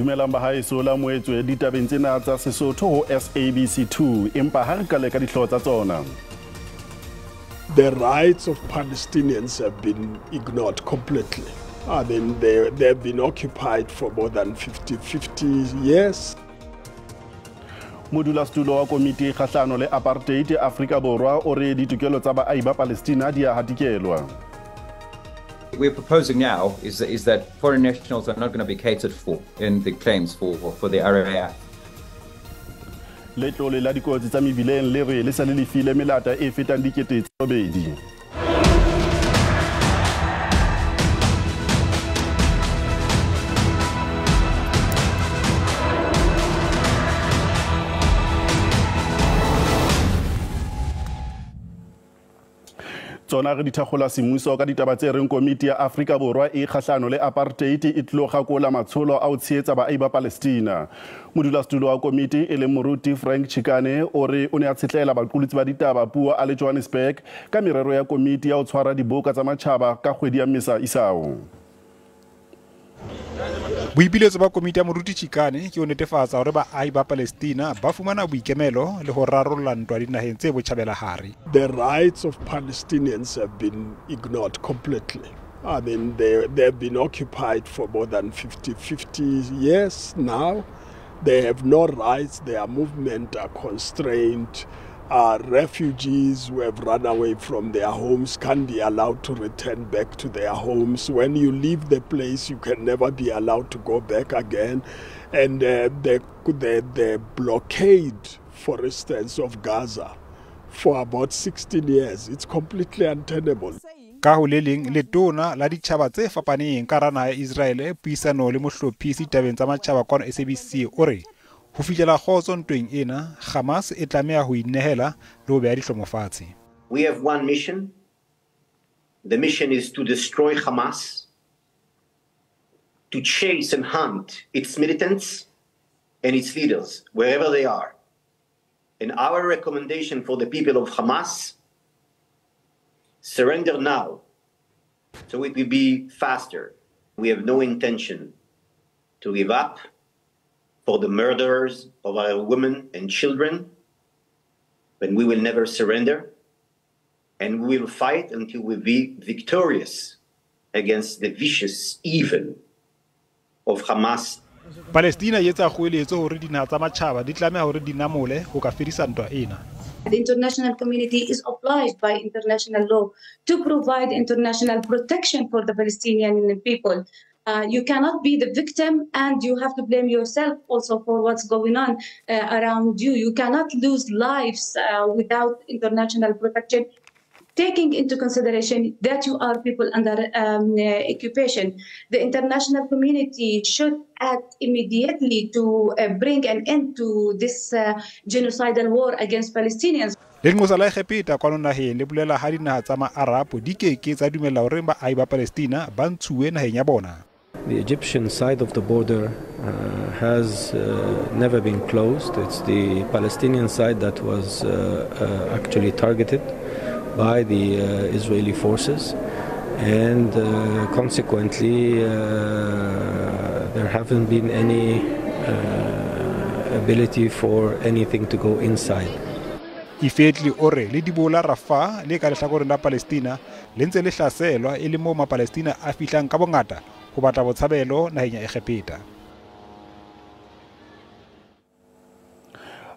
Dumelang bahaeso la moetswe ditabeng tsena tsa Sesotho ho SABC 2, empa ha re qale ka dihlooho tsa tsona. The rights of Palestinians have been ignored completely. I mean, they have been occupied for more than 50 years. Modulasetulo wa komiti kgahlano le apartheid Afrika Borwa o re ditokelo tsa baahi ba Palestina di a hatikelwa. We're proposing now is that foreign nationals are not going to be catered for in the claims for the RAF. Letlole la dikotsi tsa mebileng le re le sa le lefile melata e fetang 8,000. Tsona re dithakgola semmuso ka ditaba tse reng komiti ya Afrika Borwa e kgahlano le apartheid e tlo kgakola matsholo a ho tshehetsa baahi ba Palestina. Modulasetulo wa komiti e leng moruti Frank Chikane o re o ne a tshetlela baqolotsi ba ditaba puo a le Johannesburg ka merero ya komiti ya ho tshwara diboka tsa matjhaba ka kgwedi ya Mmesa isao. Boipiletso ba komiti ya moruti Chikane ke ho netefatsa hore baahi ba Palestina ba fumana boikemelo le ho rarolla ntwa dinaheng tse botjhabela hare. The rights of Palestinians have been ignored completely. I mean, they have been occupied for more than 50 years now. They have no rights, their movement are constrained. Refugees who have run away from their homes can't be allowed to return back to their homes. When you leave the place, you can never be allowed to go back again. And the blockade, for instance, of Gaza for about 16 years, it's completely untenable. Ka ho le leng, letona la ditjhaba tse fapaneng ka hara naha ya Israele puisano le mohlophisi tabeng tsa matjhaba kwano SABC o re ho fihlela kgotso ntweng ena, Hamas e tlameha ho inehela le ho beha dihlomo fatshe. We have one mission. The mission is to destroy Hamas, to chase and hunt its militants and its leaders, wherever they are. And our recommendation for the people of Hamas, surrender now, so it will be faster. We have no intention to give up for the murderers of our women and children, but we will never surrender, and we will fight until we be victorious against the vicious evil of Hamas. Palestina e etsa kgoeletso hore dinaha tsa matjhaba di tlameha hore di namole ho ka fedisa ntwa ena. The international community is obliged by international law to provide international protection for the Palestinian people. You cannot be the victim, and you have to blame yourself also for what's going on around you. You cannot lose lives without international protection, taking into consideration that you are people under occupation. The international community should act immediately to bring an end to this genocidal war against Palestinians. Lenqosa la Egepeta kwano naheng le bolela ha dinaha tsa Maarapo di keke tsa dumella hore baahi ba Palestina ba ntshuwe naheng ya bona. The Egyptian side of the border has never been closed. It's the Palestinian side that was actually targeted by the Israeli forces, and consequently there haven't been any ability for anything to go inside. Ifetli o re le dibola Rafah le ka lehlakoreng la Palestina le ntse le hlaselwa e le moo Mapalestina a fihlang ka bongata ho batla botshabelo naheng ya Egepeta.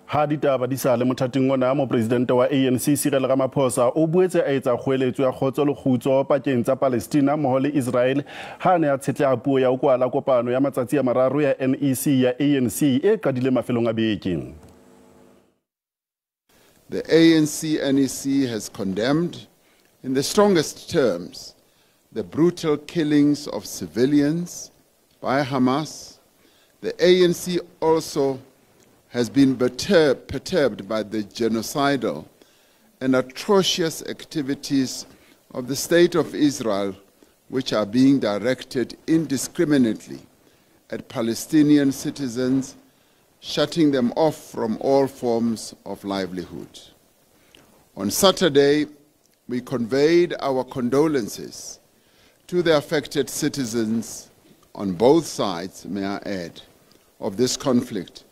Ha ditaba di sa le mothating ona, mopresidente wa ANC Cyril Ramaphosa o boetse a etsa kgoeletso ya kgotso le kgutso pakeng tsa Palestina mmoho le Israel ha a ne a tshetleha puo ya ho kwala kopano ya matsatsi a mararo ya NEC ya ANC e qadileng mafelong a beke. The ANC NEC has condemned in the strongest terms the brutal killings of civilians by Hamas. The ANC also has been perturbed by the genocidal and atrocious activities of the State of Israel, which are being directed indiscriminately at Palestinian citizens, shutting them off from all forms of livelihood. On Saturday, we conveyed our condolences to the affected citizens on both sides, may I add, of this conflict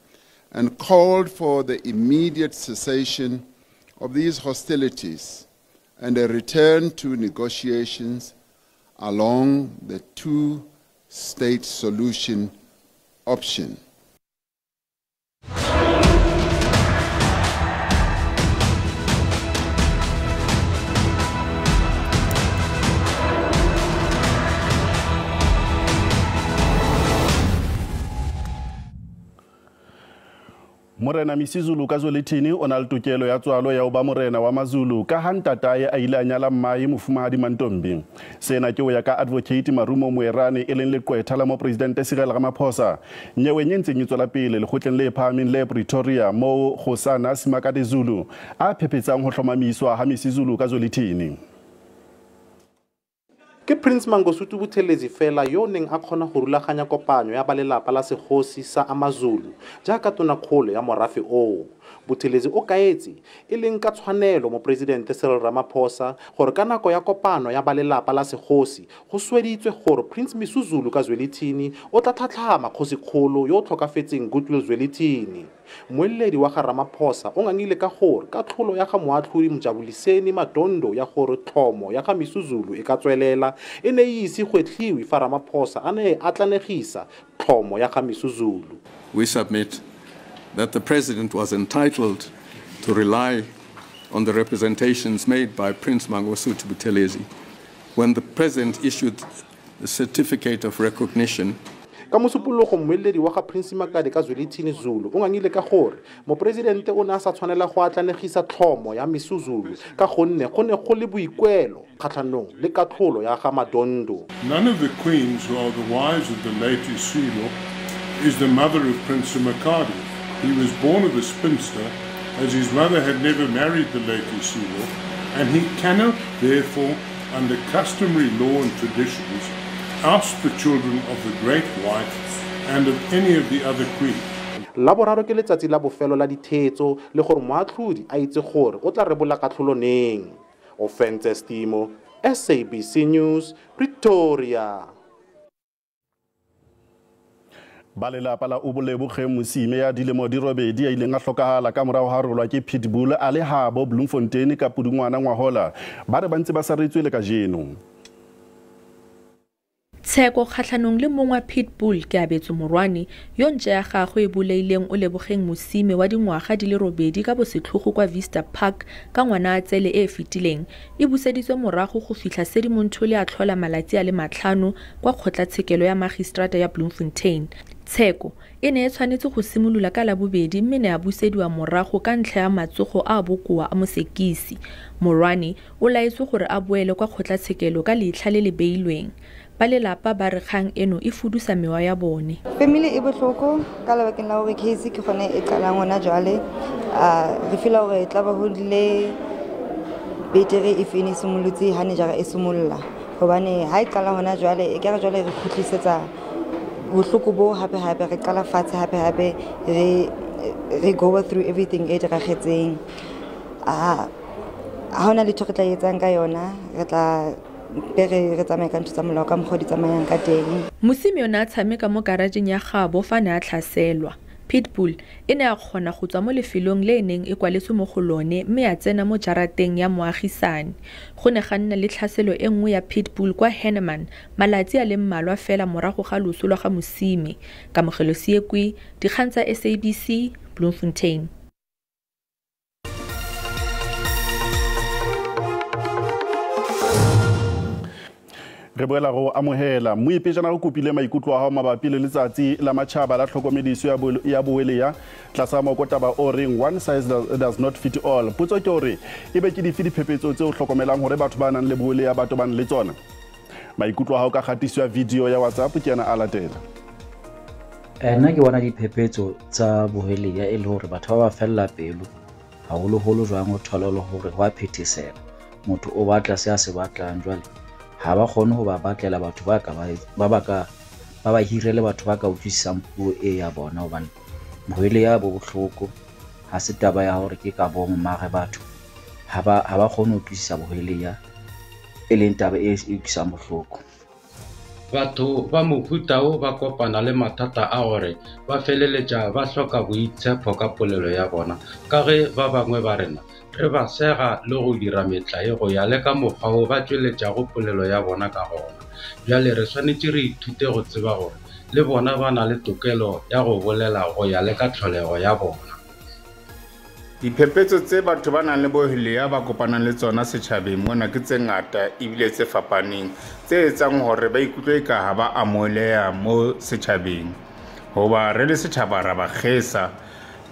and called for the immediate cessation of these hostilities and a return to negotiations along the two-state solution option. Morena Misuzulu kaZwelithini o na le tokelo ya tswalo ya ho ba morena wa Mazulu ka ha ntatae a ile a nyala mmae mofumahadi Mantombi. Sena ke ho ya ka Advocate Marumo Moerane e leng leqwetha la mopresidente Cyril Ramaphosa. Nyeweng e ntseng e tswela pele lekgotleng le phahameng le Pretoria moo Kgosana Simakade Zulu a phephetsang ho hlomamiswa ha Misuzulu kaZwelithini. Ke Prince Mangosuthu Buthelezi fela yo neng a kgona go rulaganya kopanyo ya ba lelapa la segosi sa amaZulu jaaka tonakgolo ya morafe oo. Buthelezi o kaetse e leng ka tshwanelo mopresidente Cyril Ramaphosa gore ka nako ya kopano ya ba lelapa la segosi go sweditswe gore Prince Misuzulu kaZwelithini o tla tlhatlhama kgosikgolo yo o tlhokafetseng Goodwill Zwelithini. Moeledi wa ga Ramaphosa o ngangile ka gore ka tlholo ya ga moatlhodi Mjabuliseni Madondo ya gore tlhomo ya ga Misuzulu e ka tswelela e ne e ise gwetlhiwe fa Ramaphosa a ne a tlanegisa tlhomo ya ga Misuzulu. We submit that the president was entitled to rely on the representations made by Prince Mangosuthu Buthelezi when the president issued the certificate of recognition. Ka mosupologo mmueledi wa ga Prince Simakade kaZwelithini Zulu o ngangile ka gore mopresidente o ne a sa tshwanela go atlanegisa tlhomo ya Misuzulu ka gonne go ne go le boikuelo kgatlhanong le katlholo ya ga Madondo. None of the queens who are the wives of the late Isilo is the mother of Prince Simakade. He was born of a spinster, as his mother had never married the late Isilo, and he cannot therefore, under customary law and traditions, oust the children of the great wife and of any of the other queens. Laboraro ke letsatsi la bofelo la dithetso le gore moatlhodi a itse gore o tla rebola katlholo neng. Ofentse Stimo, SABC News, Pretoria. Ba lelapa la Oboleboge Mosime ya dilemo di robedi a ileng a hlokahala ka morao ha rolwa ke Pitbull a le habo Bloemfontein ka Pudungwana ngwahola ba re ba ntse ba saretswe le kajeno. Tsheko kgatlhanong le mongwe wa Pitbull ke Abetswe Morwane yo ntša ya gagwe e bolaileng Olebogeng Mosime wa dingwaga di le robedi ka bosetlhogo kwa Vista Park ka ngwana a tsele e e fetileng e buseditswe morago go fitlha Sedimonthole a tlhola malatsi a le 5 kwa kgotlatshekelo ya magistrata ya Bloemfontein. Tsheko e ne e tshwanetse go simolola ka Labobedi mme ne a busediwa morago ka ntlha ya matsogo a bokoa a mosekisi. Morwane o laetswe gore a boele kwa kgotlatshekelo ka letlha le le beilweng. Ba lelapa ba re kgang eno e fudusa mewa ya bone. Family e bohloko ka lebakeng la hore case ke gone e qalang hona jwale. Re feel hore e tla ba hodile betere if e ne simolotse ha ne jara e simolla. Hobane ha e qala hona jwale e ka re jwale re khutlisetsa bohloko bo hape hape re qala fatshe hape hape re go through everything e diragetseng. Ha hona letho re tla etsang ka yona, re tla re tsamaya ka ntho tsa molao ka mokgwa di tsamayang ka teng. Mosime o ne a tshameka mo garageng ya gabo fa ne a tlhaselwa. Pitbull e ne a kgona go tswa mo lefelong le e neng e kwaletswe mo go lone mme a tsena mo jarateng ya moagisane. Go ne ga nna le tlhaselo e nngwe ya Pitbull kwa Henneman malatsi a le mmalwa fela morago ga loso lwa ga Mosime. Kamogelo Seekwe, dikgang tsa SABC, Bloemfontein. Re boela go amohela moipejana go kopile maikutlo a hao mabapi le letsatsi la matjhaba la tlhokomediso ya boeleya tlasa mokotaba o reng one size does not fit all. Potso ke hore ebe ke dife diphephetso tseo hlokomelang hore batho ba nang le boeleya ba tobane le tsona. Maikutlo a hao ka kgatiso ya video ya WhatsApp ke yana a latela. Nna ke bona diphephetso tsa boeleya e le hore batho ba ba fella pelo haholoholo jwang o thola le hore ho a phethesela motho o batla se a se batlang jwale ha ba kgone ho ba batlela batho ba ka ba hirele batho ba ka utlwisisang puo e ya bona hobane boeleya bo bohloko ha se taba ya hore ke ka bomo mare batho ha ba kgone ho utlwisisa boeleya e leng taba e utlwisang bohloko. Batho ba mohuta wo ba kopana le mathata a gore ba feleletša ba hloka boitshepo ka polelo ya bona, ka ge ba bangwe ba rena re ba sega le go dira metlae go ya le ka mokgwa wo ba tšweletšago polelo ya bona ka gona. Bjale re swanetše re ithute go tseba gore le bona ba na le tokelo ya go bolela go ya le ka tlholego ya bona. Diphephetso tse batho ba nang le bohwelea ba kopanang le tsona setjhabeng mona ke tse ngata ebile tse fapaneng, tse etsang hore ba ikutlwe ka ha ba amoheleha mo setjhabeng. Hoba re le setjhaba ra ba kgesa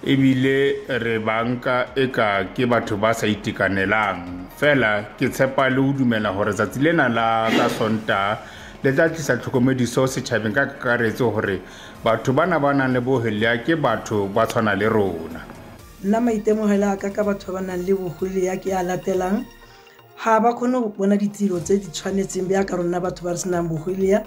ebile re banka eka ke batho ba sa itekanelang. Fela ke tshepa le ho dumela hore tsatsi lena la ka Sontaha le tla tlisa tlhokomediso setjhabeng ka kakaretso hore batho bana ba nang le bohwelea ke batho ba tshwana le rona. Nna maitemogelo a ka ka batho ba nang le bohwelea ke a latelang. Ga ba kgone go bona ditiro tse di tshwanetseng bjaka rona batho ba re senang bohwelea,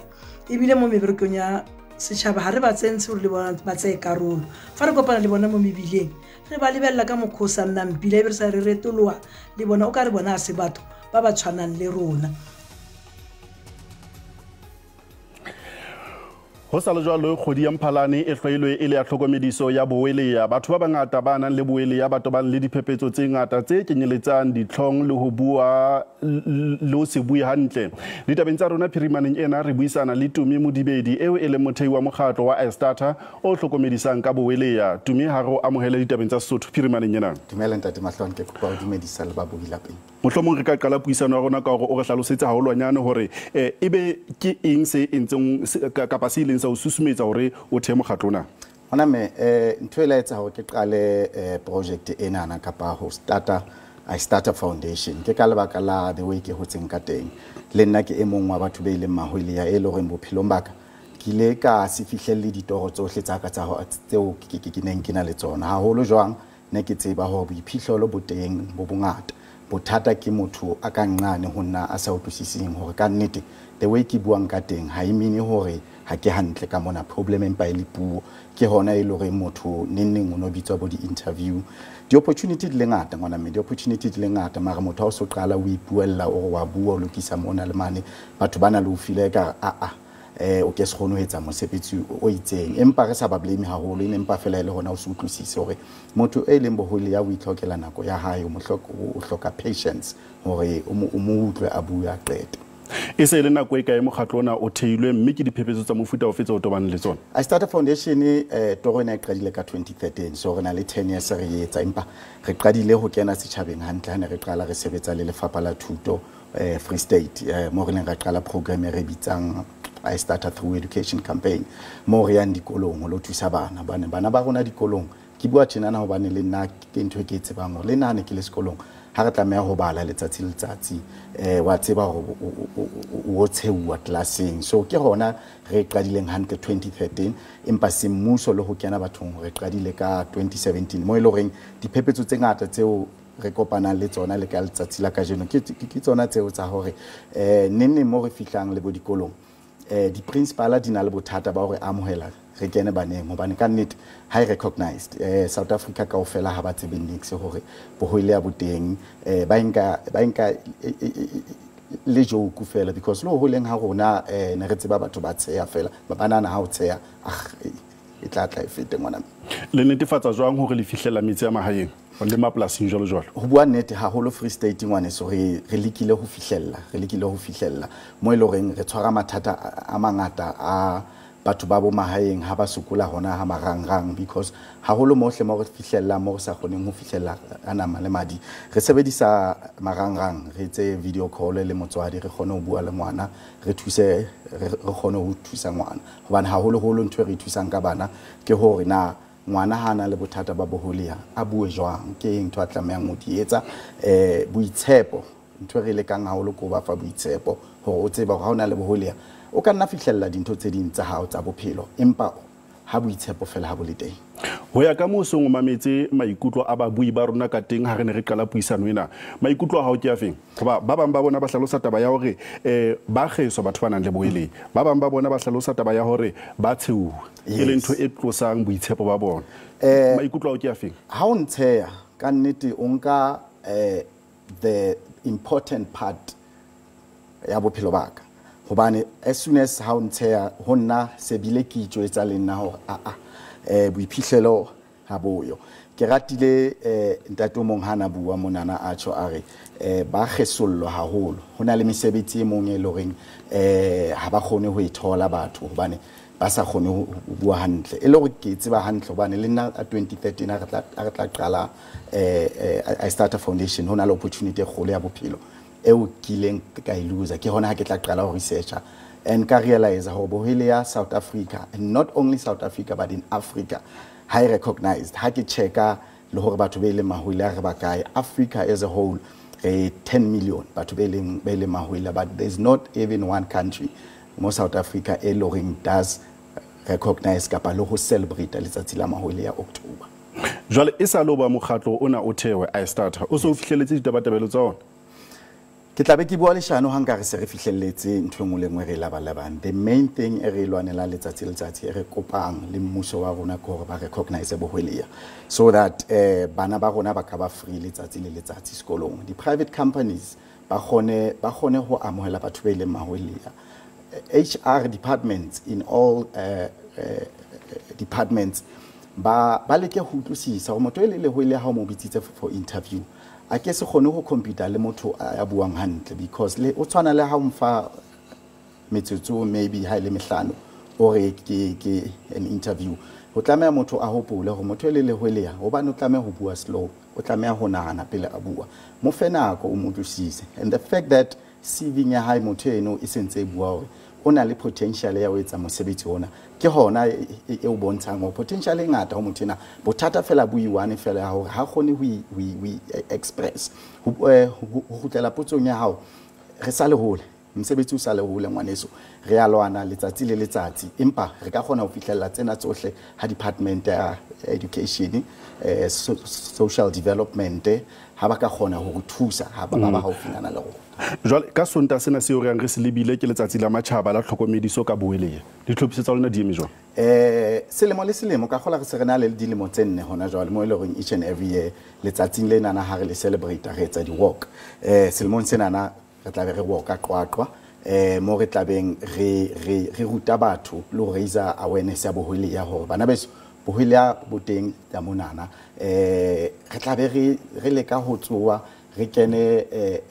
ebile mo meberekong ya setšhaba ga re ba tsentshe gore le bona ba tseye karolo. Fa re kopana le bona mo mebileng re ba lebelela ka mokgwa o sa nnang pila, ebe re sa re retologa le bona o ka re bona a se batho ba ba tshwanang le rona. Ho sa le jwalo, kgwedi ya Mphalane e hlwailwe e le ya tlhokomediso ya bohwelea. Batho ba bangata ba nang le bohwelea ba tobane le diphephetso tse ngata tse kenyeletsang ditlhong le ho bua le ho se bue hantle. Ditabeng tsa rona phirimaneng ena re buisana le Tumi Modibedi eo e leng mothei wa mokgatlo wa iStarter o hlokomedisang ka bohwelea. Tumi, ha re o amohele ditabeng tsa Sesotho phirimaneng ena. Dumela ntate Mahlong, ke kopa ho dumedisa le babohi lapeng. Mohlomong re ka qala puisano ya rona ka hore o re hlalosetse haholwanyane hore ebe ke eng se entseng kapa se ileng sa o susumetsa hore o thee mokgatlo ona. Hona mme ntho e la etsa hore ke qale project enana kapa ho starta iStarter Foundation ke ka lebaka la the way ke hotseng ka teng. Le nna ke e mong wa batho ba ileng mahwelea e leng hore bophelong ba ka ke ile ka se fihlelle ditoro tsohle tsa ka tsa tseo ke neng ke na le tsona. Haholo jwang ne ke tseba hore boiphihlelo bo teng bo bongata. Bothata ke motho a ka nqane ho nna a sa utlwisiseng hore ka nnete the way ke buang ka teng ha e mean hore ha ke hantle ka mona, problem empa e le puo. Ke hona e le hore motho neng neng o no bitswa bo di-interview. Di-opportunity di le ngata ngwana mme, di-opportunity di le ngata, mara motho ha o so qala o ipuella o re wa bua o lokisa mona le mane, batho ba na le ho feel ekare a o ke se kgone ho etsa mosebetsi o itseng. Empa re sa ba blame haholo, e ne empa fela e le hona o se utlwisise hore motho e leng bohwelea o itlhokela nako ya hae, o hloka patience hore o mo utlwe a bue a qete. E se le nako e kae mokgatlo ona o theilwe, mme ke diphephetso tsa mofuta ofe tse o tobaneng le tsona? iStarter Foundation toro ena e qadile ka 2013, so re na le 10 years re etsa, empa re qadile ho kena setjhabeng hantle ha ne re qala re sebetsa le lefapha la thuto Free State, mo re neng ra qala program e re bitsang iStarter Through Education Campaign, mo re yang dikolong ho lo thusa bana. Bana ba rona dikolong, ke bua tjenana hobane le nna ke ntho e ke e tsebang hore le nna ha ne ke le sekolong ha re tlameha ho bala letsatsi le letsatsi, wa tseba hore o tsheuwa classeng. So ke hona re qadileng hantle 2013, empa semmuso le ho kena bathong re qadile ka 2017, mo e leng horeng diphephetso tse ngata tseo re kopanang le tsona le ka letsatsi la kajeno ke tsona tseo tsa hore neng neng mo re fihlang le bo dikolong, di-principala di na le bothata ba hore amohela re kene baneng, hobane ka nnete ha e recognized. South Africa kaofela ha ba tsebe niks hore bohwelea bo teng, ba nka le joke fela, because le ho holeng ha rona ne re tseba batho ba tsheya fela, ba banana ha o tsheya e tla tla e fete ngwana. Le netefatsa jwang hore le fihlela metse ya mahaeng le mapolasing jwalo jwalo? Ho bua nnete haholo Free State ngwaneso, re lekile ho fihlella, re lekile ho fihlella mo e leng horeng re tshwara mathata a mangata a batho ba bo mahaeng ha ba sokola hona ha marangrang, because haholo mohle mo re fihlella mo re sa kgoneng ho fihlella ka nama le madi, re sebedisa marangrang, re etse video call le motswadi, re kgone ho bua le ngwana, re thuse, re kgone ho thusa ngwana. Hobane haholoholo ntho e re thusang ka bana ke hore na ngwana ha na le bothata ba bohwelea a bue jwang, ke eng ntho a tlamehang ho di etsa, boitshepo, ntho e re lekang haholo ke ho ba fa boitshepo hore o tseba hore ha o na le bohwelea o ka nna fihlella dintho tse ding tsa hao tsa bophelo, empa ha boitshepo fela ha bo le teng. Ho ya ka moo seng o mametse maikutlo a babui ba rona ka teng ha re ne re qala puisano ena, maikutlo a hao ke a feng? Hoba ba bang ba bona ba hlalosa taba ya hore ba kgeswa batho ba nang le bohwelea, ba bang ba bona ba hlalosa taba ya hore ba tsheuwa, e leng ntho e tlosang boitshepo ba bona. Maikutlo a hao ke a feng? Ha o ntsheya ka nnete o nka the important part ya bophelo ba ka. Hobane as soon as ha o ntsheya ho nna se bile ke itjwetsa le nna hore a boiphihlelo ha boyo. Ke ratile ntate o mong hana bua monana a tjho a re ba kgesollwa haholo. Ho na le mesebetsi e mong e leng horeng ha ba kgone ho e thola batho hobane ba sa kgone ho bua hantle. E le hore ke tseba hantle hobane le nna 2013 ha re tla qala I start a foundation, ho na le opportunity e kgolo ya bophelo eo ke ileng ka e loser. Ke hona ha ke tla qala ho researcha and ka realize hore bohwele ya South Africa, and not only South Africa but in Africa, ha e recognized. Ha ke checka le hore batho ba ileng mahwele a re ba kae, Africa as a whole 10 million batho ba ileng mahwele, but there's not even one country mo South Africa e loreng does recognize kapa le ho celebrate letsatsi la mahwele ya October. Jwale e sa loba mokgatlo ona o thewe I Starter, o so fihleletse ditabatabelo tsa ona? Ke tla be ke bua leshano ha nka re se re fihlelletse ntho e nngwe le nngwe re labalabang. The main thing e re lwanelang letsatsi le letsatsi e re kopang le mmuso wa rona ke hore ba recognize bohweleya so that bana ba rona ba ka ba free letsatsi le letsatsi sekolong. Di-private companies ba kgone ho amohela batho ba ileng mahweleya. HR departments in all departments ba leke ho utlwisisa hore motho e le lehwele ha o mo bitsitse for interview a ke se kgone ho compete le motho a buang hantle, because le o tshwana le ha o mfa metsotso maybe ha ile mehlano o re ke an interview, ho tlameha motho a hopole hore motho e le lehwele hobane o tlameha ho bua slow, o tlameha ho nahana pele a bua, mo fe nako o mo utlwisise. And the fact that CV ya hae motho eno e sentse e bua hore o na le potential ya ho etsa mosebetsi ona, ke hona e o bontshang hore potential e ngata ho motho ena. Bothata fela bo iwane fela ya hore ha kgone ho express. Ho kgutlela potsong ya hao, re sa le hole, mosebetsi o sa le hole ngwaneso, re a lwana letsatsi le letsatsi, empa re ka kgona ho fihlella tsena tsohle ha department ya education, social development ha ba ka kgona ho re thusa ha ba ba haufinyana le rona. Jwale ka Sontaha sena seo re yang re se lebile ke letsatsi la matjhaba la tlhokomediso ka bohweleya, ditlhophiso tsa lona di eme jwang? Selemo le selemo ka kgola re se re na le dilemo tse nne hona jwale mo e leng hore each and every year letsatsing lenana ha re le celebrate re etsa di-walk. Selemong senana re tla be re walka Qwaqwa, mo re tlabeng re ruta batho le ho raise awareness ya bohwele ya hore bana beso bohwele ya boteng ya monana. Re tla be re leka ho tsoa re kene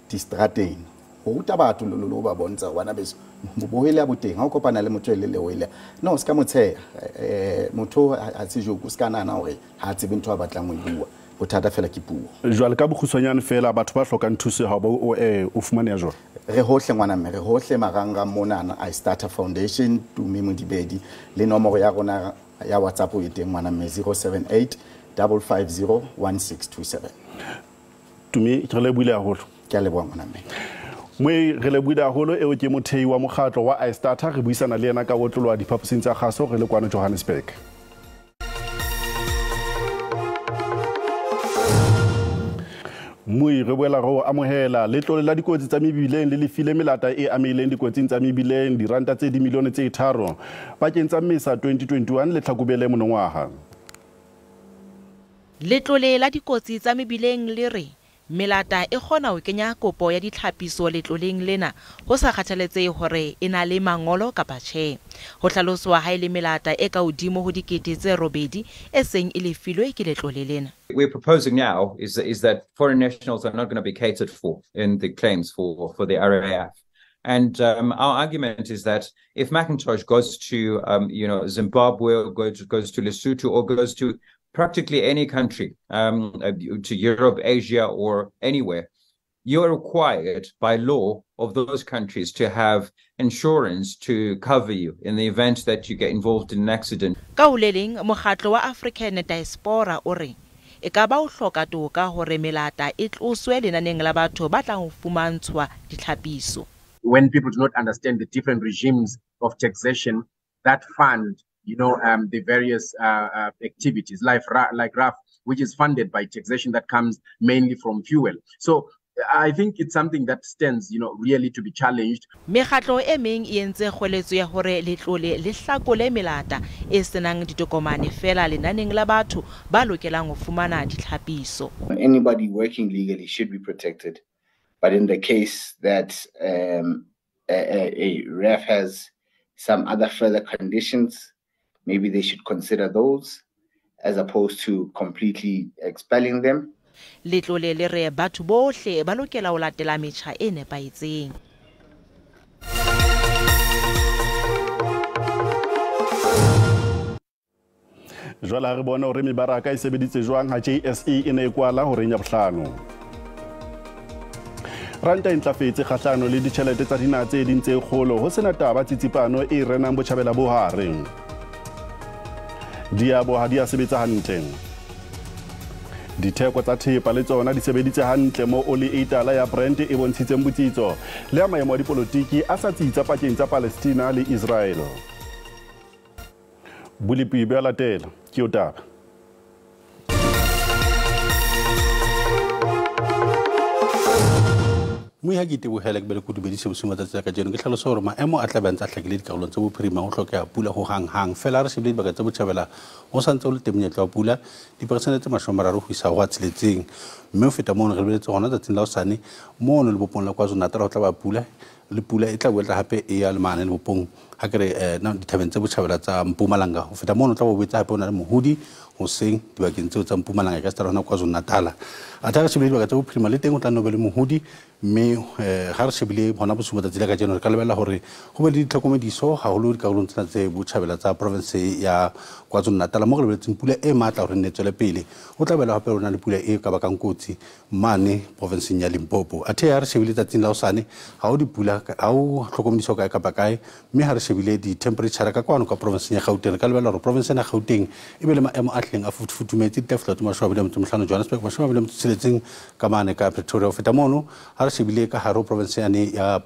di strateng ho ruta batho le lo ba bontsha hore bana beso bohwele ya boteng. Ha o kopana le motho e le lehwele, no se ka motsheha, motho ha se joke, o se ka nahana hore ha tsebe ntho a batlang ho e bua, bothata fela ke puo. Jwale ka bokgutshwanyane fela, batho ba hlokang thuso ha ba o fumaneha jwang? Re hohle ngwana mme, re hohle marangrang monana, I Starter Foundation, Tumi Modibedi, le nomoro ya rona ya WhatsApp e teng ngwana mme, 078 550 1627. Tumi, re lebohile haholo. Ke a leboha ngwana mme. Moe re lebohile haholo, eo ke mothei wa mokgatlo wa I Starter, re buisana le yena ka otloloha diphaposing tsa kgaso re le kwano Johannesburg. Moi re boela re o amohela. Letlole la dikotsi tsa mebileng le lefile melata e amehileng dikotsing tsa mebileng diranta tse dimilione tse 3 pakeng tsa Mmesa 2021 le Tlhakubele monongwaha. Letlole la dikotsi tsa mebileng le re melata e kgona ho kenya kopo ya ditlhapiso letloleng lena ho sa kgathaletsehe hore e na le mangolo kapa tjhe. Ho hlaloswa ha e le melata e ka hodimo ho 8,000 e seng e lefilwe ke letlole lena. We're proposing now is that foreign nationals are not going to be catered for in the claims for the RAF. And our argument is that if Macintosh goes to Zimbabwe, or goes to Lesotho, or goes to practically any country, to Europe, Asia, or anywhere, you are required by law of those countries to have insurance to cover you in the event that you get involved in an accident. Ka ho le leng, mokgatlo wa African Diaspora o re e ka ba o hloka toka hore melata e tloswe lenaneng la batho ba tlang ho fumantshwa ditlhapiso. When people do not understand the different regimes of taxation that fund the various activities like RAF, which is funded by taxation that comes mainly from fuel. So I think it's something that stands, really to be challenged. Mekgatlo e meng e entse kgoeletso ya hore letlole le hlakole melata e senang ditokomane fela lenaneng la batho ba lokelang ho fumana ditlhapiso. Anybody working legally should be protected But in the case that a RAF has some other further conditions, maybe they should consider those as opposed to completely expelling them. Letlole le re batho bohle ba lokela ho latela metjha e nepahetseng. Jwale ha re bone hore mebaraka e sebeditse jwang ha JSE e ne e kwala horeng ya bohlano. Ranta e ntlafetse kgahlano le ditjhelete tsa dinaha tse ding tse kgolo ho sena taba tsitsipano e renang botjhabela bo hare. Diabo ha di a sebetsa hantle. Ditheko tsa thepa le tsona di sebeditse hantle mo oli e tala ya Brent e bontshitseng botsitso le ya maemo a dipolotiki a sa tsitsa pakeng tsa Palestina le Israel. Bolepi bo a latela ke o taba. Mme ha ke itebohela ke be le kodumedise bosiung matsatsi a kajeno ke hlalosa hore maemo a tla be a ntse a hlakile dikarolong tse bophirima ho hlokeha pula ho hang-hang fela re shebile dibaka tse botjhabela ho sa ntse ho le teng monyetla wa pula diperesente tse 30 ho isa ho a 6. Mme ho feta mono re lebeletse hona tsatsing la hosane mono lebopong la KwaZulu-Natal ho tla ba pula le pula e tla boela hape e ya le mane lebopong ha ke re dithabeng tse botjhabela tsa Mpumalanga. Ho feta mono tla bo boetse hape ho na le mohodi hoseng dibakeng tseo tsa Mpumalanga ka setara hona KwaZulu-Natal. Atha re shebile dibaka tsa bophirima le teng ho tla nno be le mohodi mme ha re shebile hona bosiung matsatsi la kajeno re ka lebella hore ho be le ditlhokomediso haholo dikarolong tsena tse botjhabela tsa province ya KwaZulu-Natal mo re lebeletseng pula e matla hore nne tswele pele. Ho tla bela hape ho na le pula e ka bakang kotsi mane provinceng ya Limpopo. Athe ha re shebile tsatsing la hosane ha ho dipula ha ho tlhokomediso kae kapa kae mme ha re shebile di-temperature ka kwano ka provinceng ya Gauteng re ka lebella hore province ya Gauteng e be le maemo a hleng a futhumetse di tla fihla 25 Johannesburg 26 ka mane ka Pretoria. Ho feta mono ha re shebile ka hare ho province yane ya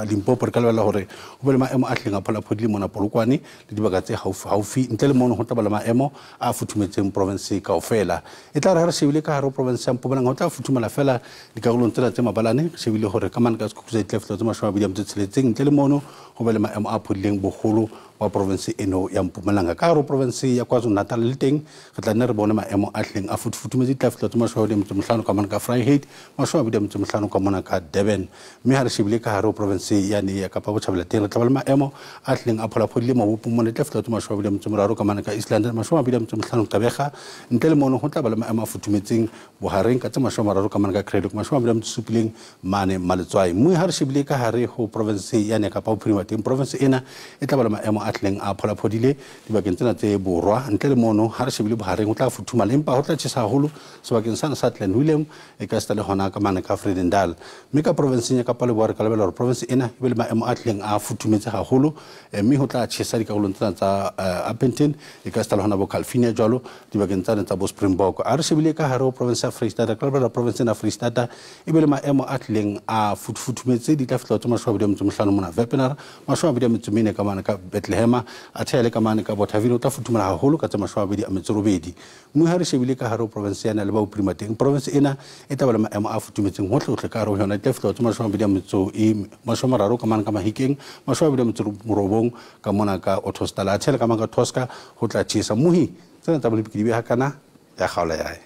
Limpopo re ka lebella hore ho be le maemo a hleng a pholaphodile mona Polokwane le dibaka tse haufi ntle le mono ho tla ba le maemo a futhumetseng province kaofela. E tla re ha re shebile ka hare ho province ya Mpumalanga ho tla futhumala fela dikarolong tsena tse mabalane re shebile hore ka mane ka Sekhukhune di tla fihla 26 ntle le mono ho be le maemo a phodileng boholo wa province eno ya Mpumalanga. Ka hare ho province ya KwaZulu-Natal le teng re tla nne re bone maemo a hleng a futhumetse di tla fihla 25 ka mane ka Vryheid 25 ka mona ka Durban. Mme ha re shebile ka hare ho province yane ya Kapa Botjhabela teng re tla ba le maemo a hleng a pholaphodile mabopong mona di tla fihla 23 ka mane ka East London 25 Gqeberha ntle le mono ho tla ba le maemo a futhumetseng bohareng ka tse 30 ka mane ka Cradock 27 mane Maletswai. Mme ha re shebile ka hare ho province yane ya Kapa Bophirima teng province ena e tla ba le maemo a hleng a pholaphodile dibakeng tsena tse borwa ntle le mono ha re shebile bohareng ho tla futhumala empa ho tla tjhesa haholo sebakeng sana sa Clanwilliam e ka seta le hona ka mane ka Vredendal. Mme ka provinceng ya Kapa Leboya re ka lebella hore province ena e be le maemo a hleng a futhumetse haholo mme ho tla tjhesa dikarolong tsena tsa Upington e ka seta le hona bo Calvinia jwalo dibakeng tsane tsa bo Springbok. A re shebile ka hare ho province ya Free State re ka lebella province ena Free State e be le maemo a hleng a futhumetse di tla fihla 25 mona Wepener 24 ka mane ka Bethlehem a thele ka mane ka Bothaville o tla futhumala haholo ka tse 28. Mme ha re shebile ka hare ho province yana le ba bophirima teng province ena e tla ba le maemo a futhumetseng hohle ka hare ho yona e tla fihla 23 ka mane ka Mahikeng 29 ka mona ka Ottosdal a thele ka mane ka Tosca ho tla tjhesa. Mohi tsena tsa bolepi ke di beha kana ya kgaola yae.